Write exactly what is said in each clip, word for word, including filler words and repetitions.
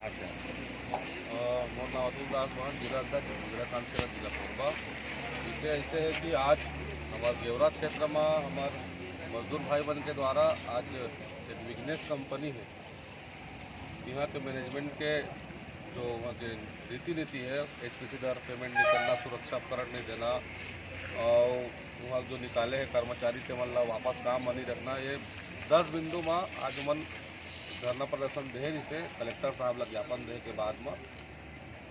अ, मोर नाम अतुल दास महंत, जिला अध्यक्ष छत्तीसगढ़ कांग्रेस सेना जिला कोरबा। विषय ऐसे है कि आज हमार गेवरा क्षेत्र में हमार मजदूर भाई मन के द्वारा आज एक विघ्नेश कंपनी है, यहाँ के मैनेजमेंट के जो वहाँ के रीति नीति है, एचपीसी द्वारा पेमेंट नहीं करना, सुरक्षा उपकरण नहीं देना, और वहाँ जो निकाले हैं कर्मचारी ते मन ला वापस काम में नहीं रखना, ये दस बिंदु में आज मन धरना प्रदर्शन देहे, जिसे कलेक्टर साहब ला ज्ञापन देहे के बाद में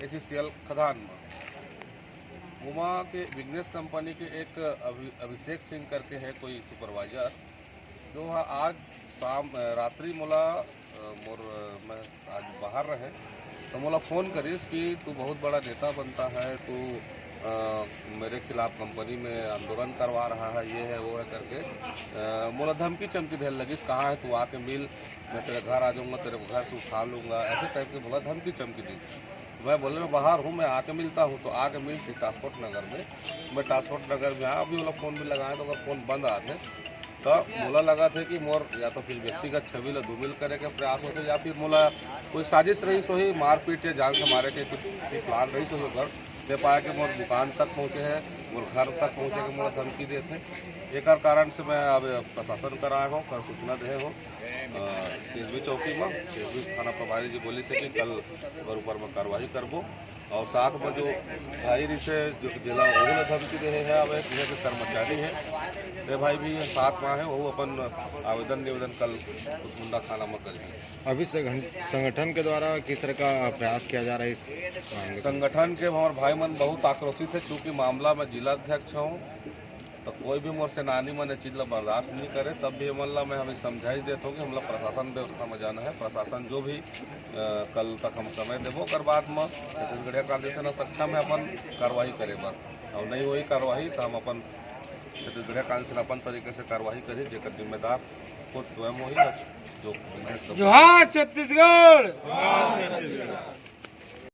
एचईसीएल खदान में उमा के विघ्नेश कंपनी के एक अभि-, अभिषेक सिंह करके है कोई सुपरवाइजर, जो हा आज शाम, अ, रात्रि मोला, अ, मोर, अ, मैं आज बाहर रहे, तो मोला फोन करिस कि तू बहुत बड़ा नेता बनता है, तू, अ, मेरे खिलाफ कंपनी में आंदोलन करवा रहा है, ये है, वो है करके, अ, मोला धमकी चमकी देने लगिस, "कहाँ है तू, आके मिल, मैं तेरे घर आ जाऊँगा, तेरे को घर से उठा लूँगा।" ऐसे टाइप के मोला धमकी चमकी दी। मैं बोले, "मैं बाहर हूँ, मैं आके मिलता हूँ।" तो आके मिल थी ट्रांसपोर्ट नगर में। मैं ट्रांसपोर्ट नगर में आया, अभी वाला फोन भी लगाए तो ओकर फोन बंद आते। तो मोला लगा थे कि मोर या तो फिर व्यक्तिगत छवि ला धूमिल करे के प्रयास होते, या फिर मोला कोई साजिश रही सोही, मारपीट या जान से मारे के कुछ भी प्लान रही सोही ओकर। दे पाया कि मोर दुकान तक पहुँचे है, मोर घर तक पहुँचे के मोला धमकी देते। एकर कारण से मैं अब प्रशासन कर आए हूँ, कर सूचना दे हूँ। अ, सीएसबी चौकी में सीएसबी थाना प्रभारी जी बोलिस हे कि कल ओकर ऊपर में कार्रवाई करबो। और साथ में जो भाई रिसे जो जिला वो ला धमकी दे हे, अब एक यहाँ के कर्मचारी है, ये भाई भी साथ में है, वो अपन आवेदन निवेदन कल कुसमुंडा थाना में करिस। अभी से घं-, संगठन के द्वारा किस तरह का प्रयास किया जा रहा है इस मामले में? संगठन के हमारे भाई मन बहुत आक्रोशित है, चूँकि मामला में जिला अध्यक्ष हूँ, तो कोई भी मोर सेनानी मन ये चीज ला बर्दाश्त नहीं करे, तब भी हमन ला, मैं हमें समझाइश देत हूँ कि हमला प्रशासन व्यवस्था में जाना है। प्रशासन जो भी, अ, कल तक हम समय देबो, ओकर बाद में छत्तीसगढ़िया कांग्रेस सेना सक्षम है अपन कार्रवाई करे बर, और नहीं होई कार्रवाई तो हम अपन छत्तीसगढ़िया कांग्रेस सेना अपन तरीके से कार्रवाई करी, जेकर जिम्मेदार खुद स्वयं होही, जो कांग्रेस का जोहार छत्तीसगढ़।